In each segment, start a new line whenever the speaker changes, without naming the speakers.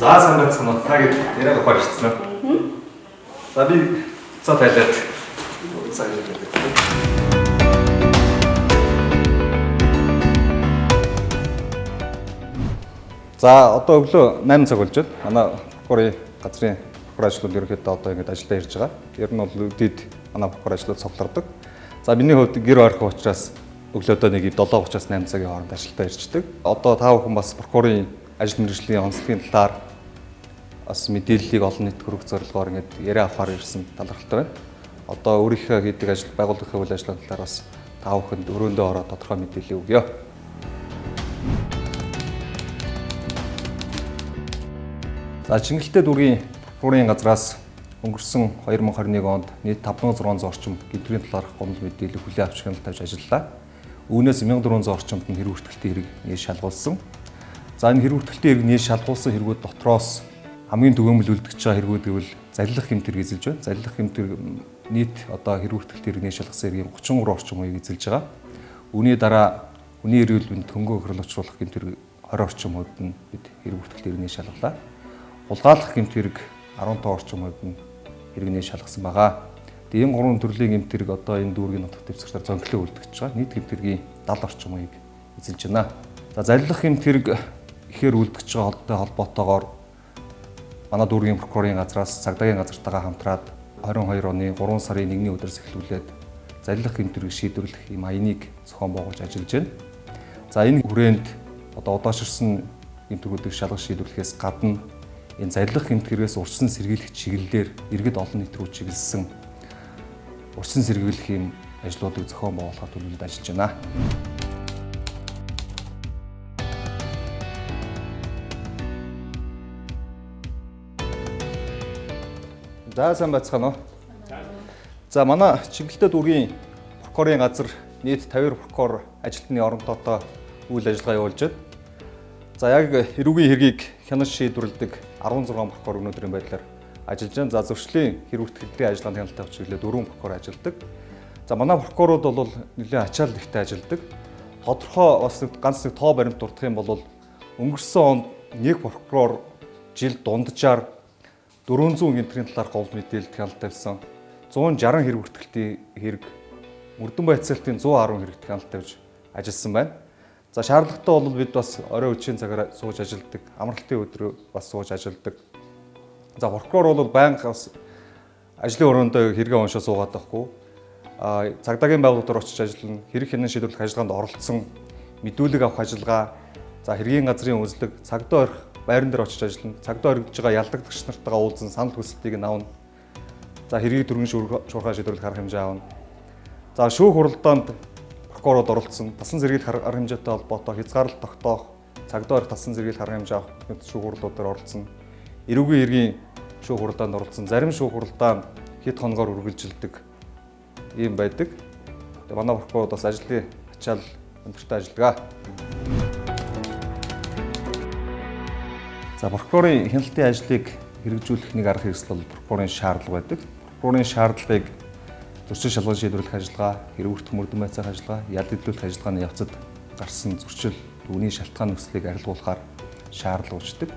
За сайн байцгаана уу? Та гээд яриаг авахар ирсэн үү? За би цаа тайлаад цаг яриад. За одоо өглөө 8 цаг болж байна. Манай прокурорын газрын прокурор ажлууд ерөнхийдөө одоо ингэж ажиллаа ирж байгаа. Ер нь бол өдөрт манай прокурор ажлууд цовлордог. За миний хувьд гэр ойрхон учраас өглөөдөө нэг 7:30-аас 8 цагийн хооронд ажилдаа ирждэг. Одоо та бүхэн бас прокурорын ажил мэргэжлийн онцлогийн талаар бас мэдээллийг олон нийт хүргэх зорилгоор ингэж яриа авахар ирсэн талархалтай байна. Одоо өөрийнхөө хийдэг ажил байгууллагын үйл ажиллагааны талаар бас та бүхэнд өрөөндөө ороод тодорхой мэдээлэл өгье. За Чингэлтэй дүүргийн прокурорын газраас өнгөрсөн 2021 онд нийт 5600 орчим гэмтрийн талаарх гомдол мэдээлэл хүлээн авч хяналт тавьж ажиллалаа. Үүнээс 1400 орчимд нь хэрэг бүртгэлтийн хэрэг нээж шалгуулсан. За энэ хэрэг бүртгэлтийн хэрэг нээж шалгуулсан хэрэгүүд дотроос хамгийн түгээмэл үлдгэж байгаа хэрэгүүд гэвэл залилах гэмт хэрэг эзэлж байна. Залилах гэмт хэрэг нийт одоо хэрэг бүртгэлтийн хэрэг нээж шалгасан хэргийн 33 орчим хувийг эзэлж байгаа. Үүний дараа хүний эрүүл мэнд хөнгөн хохирол учруулах гэмт хэрэг 20 орчим хувьд нь бид хэрэг бүртгэлтийн хэрэг нээж шалгалаа. Хулгайлах гэмт хэрэг 15 орчим хувьд нь хэрэг нээж шалгасан байгаа. Тэгээ энэ гурван төрлийн гэмт хэрэг одоо энэ дүүргийн нутагт дэвсгэрээр зонхлоо үлдгэж байгаа. Нийт гэмт хэргийн 70 орчим хувийг эзэлж байна. За залилах гэмт хэрэг ихээр үлдгэж байгаа холбоотойгоор манай дүүргийн прокурорын газраас цагдаагийн газартайгаа хамтраад 22 оны 3 сарын 1-ний өдрөөс эхлүүлээд залилах гэмт хэрэг шийдвэрлэх ийм аяныг зохион байгуулж ажиллаж байна. За энэ хүрээнд одоо удаашрсан гэмт хэргүүдийг шалгах шийдвэрлэхээс гадна энэ залилах гэмт хэрэгээс урьдчилан сэргийлэх чиглэлээр иргэд олон нийт рүү чиглэсэн урьдчилан сэргийлэх ийм ажлуудыг зохион байгуулахаар төлөвлөд ажиллаж байна. За сайн байцгаана уу? За манай Чингэлтэй дүүргийн прокурорын газар нийт 50 прокурор ажилтны оронтоотой үйл ажиллагаа явуулж байна. За яг эрүүгийн хэргийг хянаж шийдвэрлэдэг 16 прокурор өнөөдрийн байдлаар ажиллаж байна. За зөрчлийн хэрэг бүртгэлийн ажиллагаанд хяналт авч чиглэлээр 4 прокурор ажилладаг. За манай прокурорууд бол нэлээд ачаал ихтэй ажилладаг. Тодорхой бас нэг ганц нэг тоо баримт дурдах юм бол өнгөрсөн онд нэг прокурор жил дунджаар 400 гэмтрийн талаарх гол мэдээлэлд хяналт тавьсан. 160 хэрэг бүртгэлтийн хэрэг, мөрдөн байцаалтын 110 хэрэгт хяналт тавьж ажилласан байна. За шаардлагатай бол бид бас орой үеийн цагаар сууж ажилладаг, амралтын өдөр бас сууж ажилладаг. За прокурор бол байнга бас ажлын өрөөндөө хэрэгээ уншаа суугаад байхгүй. А цагдаагийн байгууллагаар очиж ажиллана, хэрэг хянан шийдвэрлэх ажиллагаанд оролцсон, мэдүүлэг авах ажиллагаа, за хэргийн газрын үзлэг, цагдаа орих байран дээр очиж ажиллана, цагдаа оригдож байгаа ялдагдагч нартайгаа уулзсан санал хүсэлтийг нь авна. За хэргийг түргэн шуурхай шийдвэрлэх арга хэмжээ авна. За шүүх хуралдаанд прокурорууд оролцсон, тасан сэргийлэх арга хэмжээтэй холбоотой хязгаарлалт тогтоох, цагдаа орих тасан сэргийлэх арга хэмжээ авах мэт шүүх хурлуудаар оролцсон. Эрүүгийн хэргийн шүүх хуралдаанд оролцсон. Зарим шүүх хуралдаан хэд хоногоор үргэлжилдэг ийм байдаг. Тэгээ манай прокурорууд бас ажлын ачаал өндөртэй ажилладаг. За прокурорын хяналтын ажлыг хэрэгжүүлэх нэг арга хэрэгсэл бол прокурорын шаардлага байдаг. Прокурорын шаардлагыг зөрчил шалган шийдвэрлэх ажиллагаа, хэрэг бүртгэх мөрдөн байцаах ажиллагаа, ял хөдлөх ажиллагааны явцад гарсан зөрчил, түүний шалтгаан нөхцөлийг арилгуулахаар шаардлага бичдэг.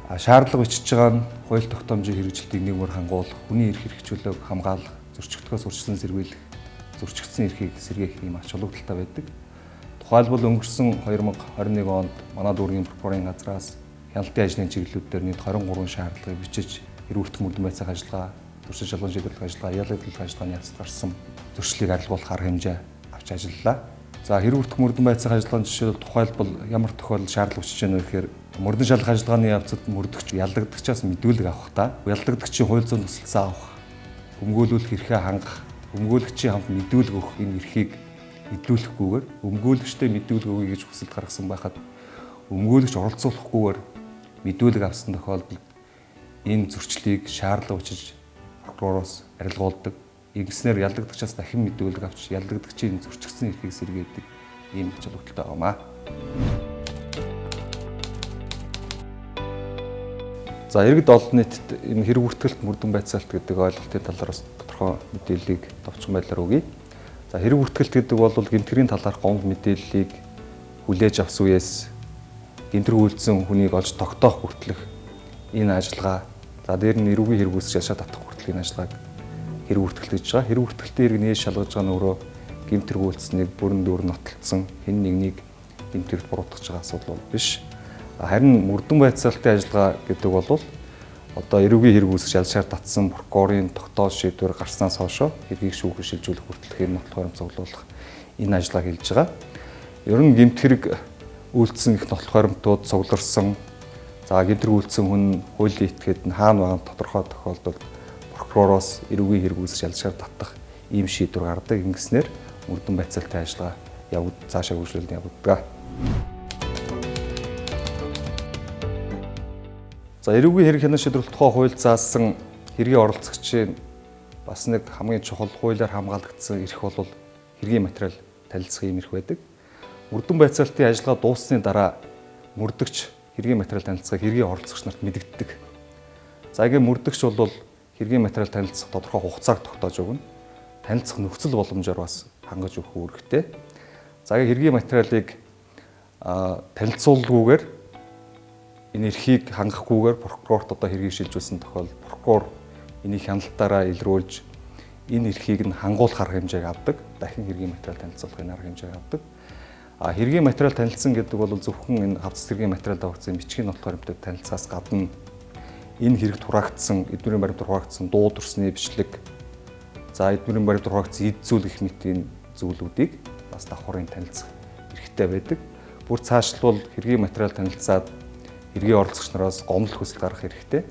А шаардлага бичиж байгаа нь хууль тогтоомжийн хэрэгжилтийг нэгмөр хангуулах, хүний эрх хэрэгжүүлэг хамгаалах, зөрчигдөхөөс урьдчилан сэргийлэх, зөрчигдсөн эрхийг сэргээх ийм ач холбогдолтой байдаг. Тухайлбал өнгөрсөн 2021 онд манай дүүргийн прокурорын газраас хяналтын ажлын чиглэлүүд дээр нийт 23 шаардлагыг бичиж хэрэг бүртгэх мөрдөн байцаах ажиллагаа, зөрчил шалган шийдвэрлэх ажиллагаа, ял хөдлөх ажиллагааны явцад гарсан зөрчлийг арилгуулах арга хэмжээ авч ажиллалаа. За хэрэг бүртгэх мөрдөн байцаах ажиллагааны жишээлбэл тухайлбал ямар тохиолдолд шаардлага бичиж байна вэ гэхээр мөрдөн шалгах ажиллагааны явцад мөрдөгч яллагдагчаас мэдүүлэг авахдаа яллагдагчийн хууль зүйн тусалцаа авах, өмгөөлүүлэх эрхээ хангах, өмгөөлөгчийн хамт мэдүүлэг өгөх энэ эрхийг хэдлүүлэхгүйгээр өмгөөлөгчтэй мэдүүлэг өгье гэж хүсэлт гаргасан байхад өмгөөлөгч оролцуулахгүйгээр мэдүүлэг авсан тохиолдолд энэ зөрчлийг шаардлага учиж прокуророос арилгуулдаг. Ингэснээр яллагдагчаас дахин мэдүүлэг авч яллагдагчийн зөрчигдсөн эрхийг сэргээдэг ийм ач холбогдолтой байгаа маа. За иргэд олон нийтэд энэ хэрэг бүртгэлт мөрдөн байцаалт гэдэг ойлголтын талаар бас тодорхой мэдээллийг товчхон байдлаар өгье. За хэрэг бүртгэлт гэдэг бол гэмт хэргийн талаарх гомдол мэдээллийг хүлээж авсан үеэс гэмт хэрэг үйлдсэн хүнийг олж тогтоох хүртэлх энэ ажиллагаа, за дээр нь эрүүгийн хэрэг үүсгэж ялшаа татах хүртэлх энэ ажиллагааг хэрэг бүртгэл гэж байгаа. Хэрэг бүртгэлтэй хэрэг нээж шалгаж байгаа нь өөрөө гэмт хэрэг үйлдсэнийг бүрэн дүүрэн нотолцсон хэн нэгнийг гэмт хэрэгт буруутгаж байгаа асуудал бол биш. Харин мөрдөн байцаалтын ажиллагаа гэдэг бол одоо эрүүгийн хэрэг үүсгэж ялшаар татсан прокурорын тогтоол шийдвэр гарснаас хойшоо хэргийг шүүхэд шилжүүлэх хүртэлх энэ нотлох баримт цуглуулах энэ ажиллагааг хэлж байгаа. Ер нь гэмт хэрэг үйлдсэн их нотлох баримтууд цугларсан. За гэмт хэрэг үйлдсэн хүн хуулийн этгээд нь хаана байгаа нь тодорхой тохиолдолд прокуророос эрүүгийн хэрэг үүсгэж ялшаар татах ийм шийдвэр гаргадаг. Ингэснээр мөрдөн байцаалтын ажиллагаа цаашаа хөгжүүлэлт явагддаг. За эрүүгийн хэрэг хянан шийдвэрлэх тухай хууль заасан хэргийн оролцогчийн бас нэг хамгийн чухал хуулиар хамгаалагдсан эрх бол хэргийн материал танилцах ийм эрх байдаг. Мөрдөн байцаалтын ажиллагаа дууссаны дараа мөрдөгч хэргийн материал танилцахыг хэргийн оролцогч нарт мэдэгддэг. За ингээд мөрдөгч бол хэргийн материал танилцах тодорхой хугацааг тогтоож өгнө. Танилцах нөхцөл боломжоор бас хангаж өгөх үүрэгтэй. За хэргийн материалыг танилцуулгүйгээр энэ эрхийг хангахгүйгээр прокурорт одоо хэргийг шилжүүлсэн тохиолдолд прокурор энийг хяналтаараа илрүүлж энэ эрхийг нь хангуулах арга хэмжээг авдаг. Дахин хэргийн материал танилцуулахын арга хэмжээг авдаг. А хэргийн материал танилцсан гэдэг бол зөвхөн энэ хавцас хэргийн материал давагдсан бичгийн нотлох баримтад танилцахаас гадна энэ хэрэгт хураагдсан, эднүрийн баримт хураагдсан дуу дүрсний бичлэг, за эднүрийн баримт хураагдсан эд зүйл гэх мэт энэ зүйлүүдийг бас давхрын танилцах эрхтэй байдаг. Бүр цаашлбал хэргийн материал танилцаад хэргийн оролцогч нараас гомдол хүсэл гаргах хэрэгтэй.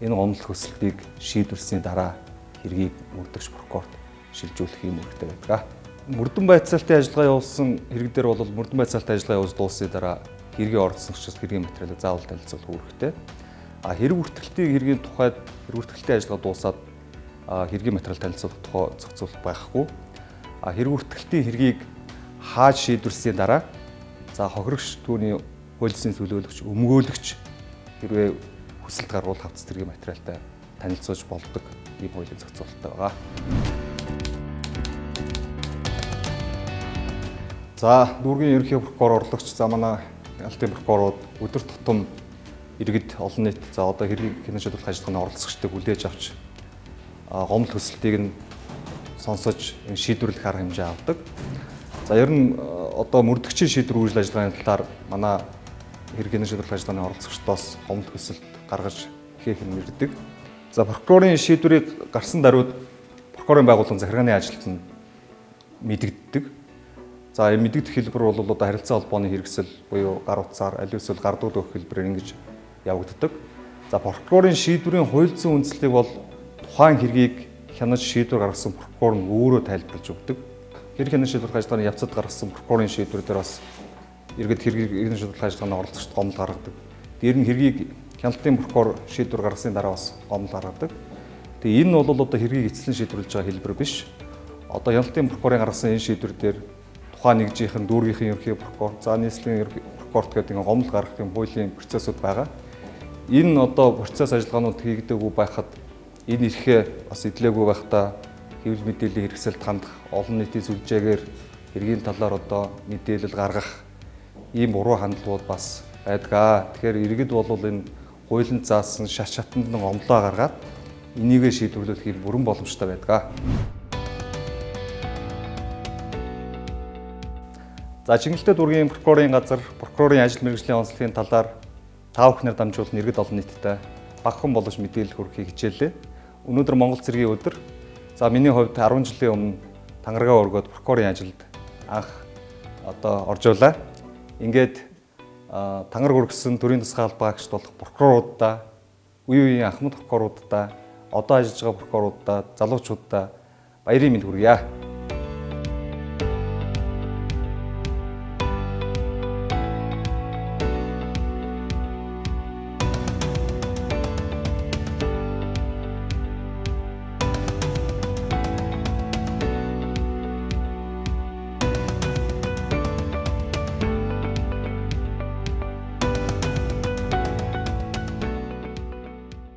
Энэ гомдол хүсэлтийг шийдвэрсний дараа хэргийг мөрдөгч прокурорт шилжүүлэх юм үүрэгтэй байдаг. Мөрдөн байцаалтын ажиллагаа явуулсан хэрэг дээр бол мөрдөн байцаалтын ажиллагаа явуулж дууссаны дараа хэргийн оролцогчдод хэргийн материалыг заавал танилцуулах үүрэгтэй. А хэрэг бүртгэлтийн хэргийн тухайд хэрэг бүртгэлтийн ажиллагаа дуусаад хэргийн материал танилцуулах тухай зохицуулалт байхгүй. А хэрэг бүртгэлтийн хэргийг хааж шийдвэрсний дараа за хохирогч түүний хуулисын төлөөлөгч, өмгөөлөгч хэрвээ хүсэлт гаргуул хавцас хэргийн материалтай танилцуулж болдог ийм хуулийн зохицуулалттай байгаа. За дүүргийн ерөнхий прокурор орлогч, за манай алтын прокурорууд өдөр тутам иргэд олон нийт за одоо хэргийг хянан шийдвэрлэх ажиллагааны оролцогчдыг хүлээж авч гомдол хүсэлтийг нь сонсож шийдвэрлэх арга хэмжээ авдаг. За ер нь одоо мөрдөгчийн шийдвэр үйлдэл ажиллагааны талаар манай хэрэг хянан шийдвэрлэх ажиллагааны оролцогчдоос гомдол хүсэлт гаргаж ихээхэн мэрдэг. За прокурорын шийдвэрийг гарсан даруйд прокурорын байгууллагын захиргааны ажилд нь мэдэгддэг. За энэ мэдэгдэх хэлбэр бол одоо харилцан холбооны хэрэгсэл буюу гар утсаар аль эсвэл гар дууд өгөх хэлбэрээр ингэж явагддаг. За прокурорын шийдвэрийн хууль зүйн үндслийг бол тухайн хэргийг хянаж шийдвэр гаргасан прокурор нь өөрөө тайлбарлаж өгдөг. Хэрэг хянан шийдвэрлэх ажиллагааны явцад гаргасан прокурорын шийдвэр дээр бас иргэд хэргийг хянан шийдвэрлэх ажиллагааны оролцогчд гомдол гаргадаг. Дээр нь хэргийг хяналтын прокурор шийдвэр гаргасны дараа бас гомдол гаргадаг. Тэгээ энэ бол одоо хэргийг эцэслэн шийдвэрлэж байгаа хэлбэр биш. Одоо хяналтын прокурорын гаргасан энэ шийдвэр дээр тухайн нэгжийнхэн дүүргийнхэн ерөнхий прокурор, за нийслэлийн ерөнхий прокурорт гэдэг ингээ гомдол гаргах юм хуулийн процессууд байгаа. Энэ одоо процесс ажиллагаанууд хийгдээгүй байхад энэ эрхээ бас эдлээгүй байхдаа хэвлэл мэдээллийн хэрэгсэлд хандах, олон нийтийн сүлжээгээр хэргийн талаар одоо мэдээлэл гаргах ийм буруу хандлагууд бас байдаг. Тэгэхээр иргэд бол энэ хуулинд заасан шат шатанд нь гомдлоо гаргаад энийгээ шийдвэрлэх юм бүрэн боломжтой байдаг. За Чингэлтэй дүүргийн прокурорын газар прокурорын ажил мэргэжлийн онцлогийн талаар та бүхнээр дамжуулан иргэд олон нийттэй багахан боловч мэдээлэл хүргэхийг хичээлээ. Өнөөдөр Монгол цэргийн өдөр. За миний хувьд 10 жилийн өмнө тангаргаа өргөөд прокурорын ажилд анх одоо орж байлаа. Ингээд тангараг өргөсөн төрийн тусгай албаа агчд болох прокуроруудаа, үе үеийн ахмад прокуроруудаа, одоо ажиллаж байгаа прокуроруудаа, залуучуудаа баярын мэнд хүргье.